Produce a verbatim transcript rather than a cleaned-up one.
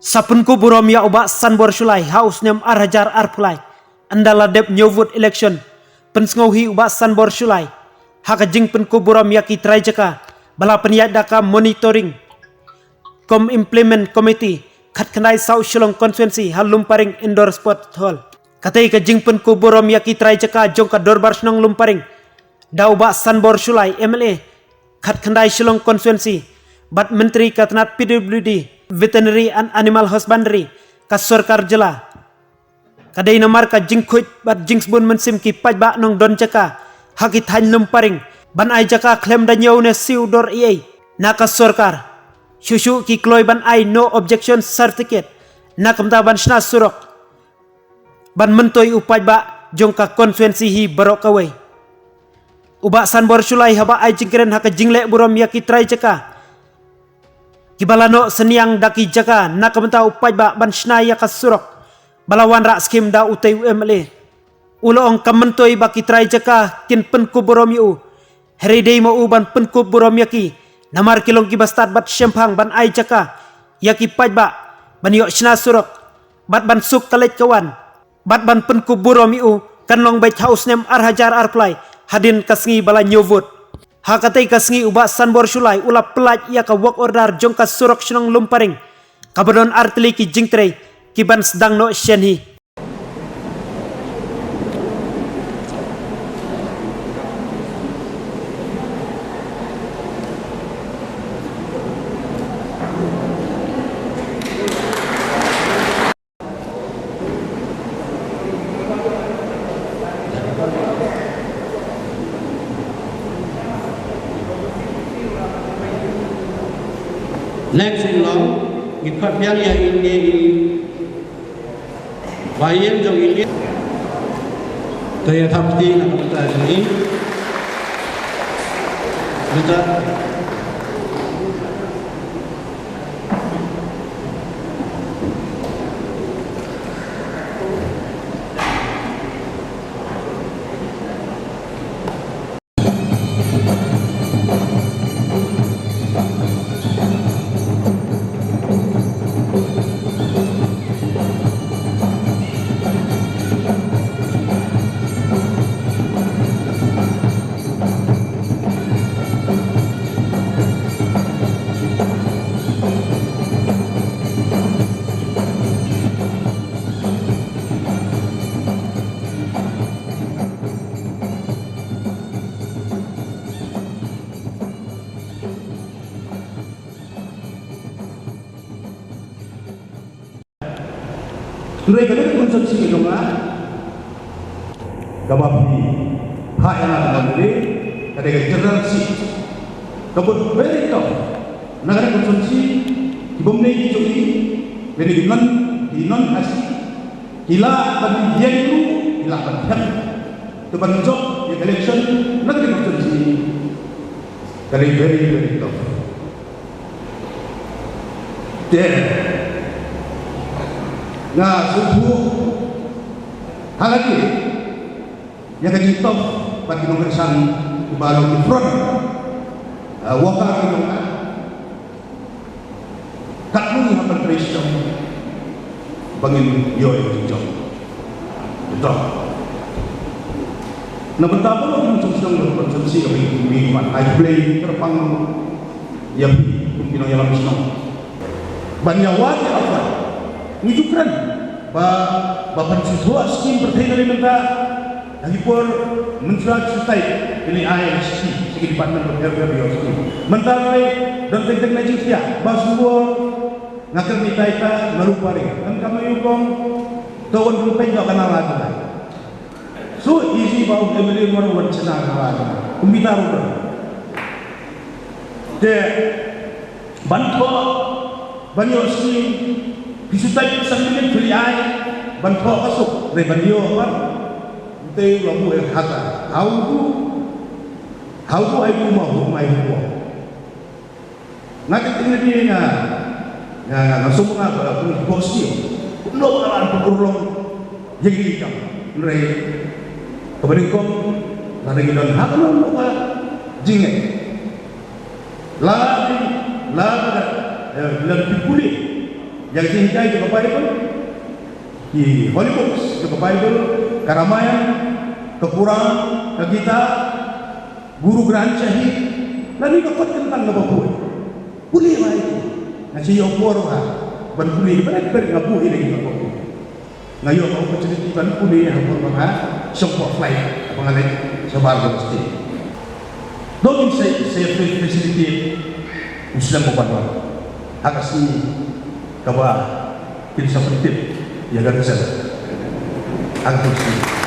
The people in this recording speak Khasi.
Sa pynkup burom ïa u Bah Sanbor Shullai ha u snem ar hajar arphew lai. Ynda la dep hynñiew vote election, pynsngew hi u Bah Sanbor Shullai ha ka jingpynkup burom ïa ki trai jaka ba la pynïaid da ka Monitoring cum Implement Committee khatkhyndai South Shillong Constituency ha Lumparing Indoor Sport Hall. Katei ka jingpynkup burom ïa ki trai jaka jong ka Dorbar Shnong Lumparing da u Bah Sanbor Shullai, M L A khatkhyndai Shillong Constituency bad Myntri ka tnat P W D, Veterinary and Animal Husbandry ka sorkar jylla. Ka dei namar ka jingkhuid bad jingsbun mynsiem ki paidbah nongdon jaka ha ki thaiñ Lumparing ban ai jaka khlem da ñiew ne siew dor ei ei na ka sorkar. Shuh shuh ki kloi ban ai no objection certificate na ka bynta ban shna surok ban myntoi u paidbah jong ka constituency hi baroh kawei. U Bah Sanbor Shullai haba ai jingkren ha ka jingleh burom ïa ki trai jaka kiba la noh synñiang da ki jaka na ka bynta u paidbah ban shna ïa ka surok ba la wanrah skim da utei u M L A. U la ong kam myntoi ba ki trai jaka kin pynkup burom ïa u. Hynrei dei ma u ban pynkup burom ïa ki namar ki long kiba stad bad shemphang ban ai jaka ïa ki paidbah ban ïoh shna surok bad ban suk ka leit ka wan. Bad ban pynkup burom ïa u kan long beit ha u snem ar hajar arphew lai hadien ka sngi ba la hynñiew vote. Ha katei ka sngi u Bah Sanbor Shullai u la pyllait ïa ka work order jong ka surok shnong Lumparing kaba don ar tylli ki jingtrei kiban sdang noh shen hi. Next in line, ngi khot biang ïa i, i, ba ïeng jong i. Te ïa thap kti na ka bynta jong i. Bynta. Hynrei kane ka constituency ka jong nga, kaba phi phah ïa nga ka M L A, ka dei ka general seat. Kaba very tough. Na kane ka constituency, ki bym dei ki jong ngi, lane ki non, ki non Khasi, ki lah ban ïeng ruh, ki lah ban thiang. Te ban jop ïa ka election, na kane ka constituency, ka dei very, very tough. Te nga sngewthuh ha lade ïa ka jingtop bad ki nongkyrshan kiba long ki front, eh, worker ki long, eh, katno ngi hap ban trei shnong ba ngin ïoh ïa ka jingjop. Betul. Na bynta ba long ki nongshong shnong, ba long shnong sih, ka bynta ba ai blei kyrpang ïa phi kum ki nongïalam shnong ban ïa wad ïa offer. Ngi ju kren ba, ba pynshai shuwa skim pyrthei na mynta. Ha ki por mynshwa ki shu type, ki la ai skim sha ki department bapher bapher ïa skim. Mynta ruh don teng teng na jingkhia ba shu, nga kren ïa ita ita na Lumparing. Kan kam ïa u kong to wan pynpeit noh ka nala jong ngi. So easy ba u M L A ruh wan shna ka nala jong ngi. Kum kita ruh. Te ban thoh, ban ïoh skim, phi shu type sa minit phi la ai, ban thoh ka suk, hynrei ban ïoh ban, te la buh ïa ka hata. How do, how do I do my, my homework? Nga kynti lade nga, nga, nga, nga sngewbha nga ba pynbor skim. Kumno ba nga la pynurlong ïa ki kam. Hynrei kaba nyngkong, lada ngi don ha kano kano ka jingngeit, lada, lada, eh, lada phi pule Ïa ka jinghikai jong ka Bible, ki holy books jong ka Bible, ka Ramayan, ka Quran, ka Gita, Guru Granth Sahib, lane ka kot kyntang kaba khuid. Pule bha ïa ki. Nga shu ïoh por bha ban pule, bad bad nga buh ïa ki ba khuid. Nga ïoh ka opportunity ban pule ha por ba nga shong ha flight, haba nga leit shabar university. Don sa sa facility u slem u ban ha ka sngi kaba kin sa pyntip ïa ka result. Ha ka sngi.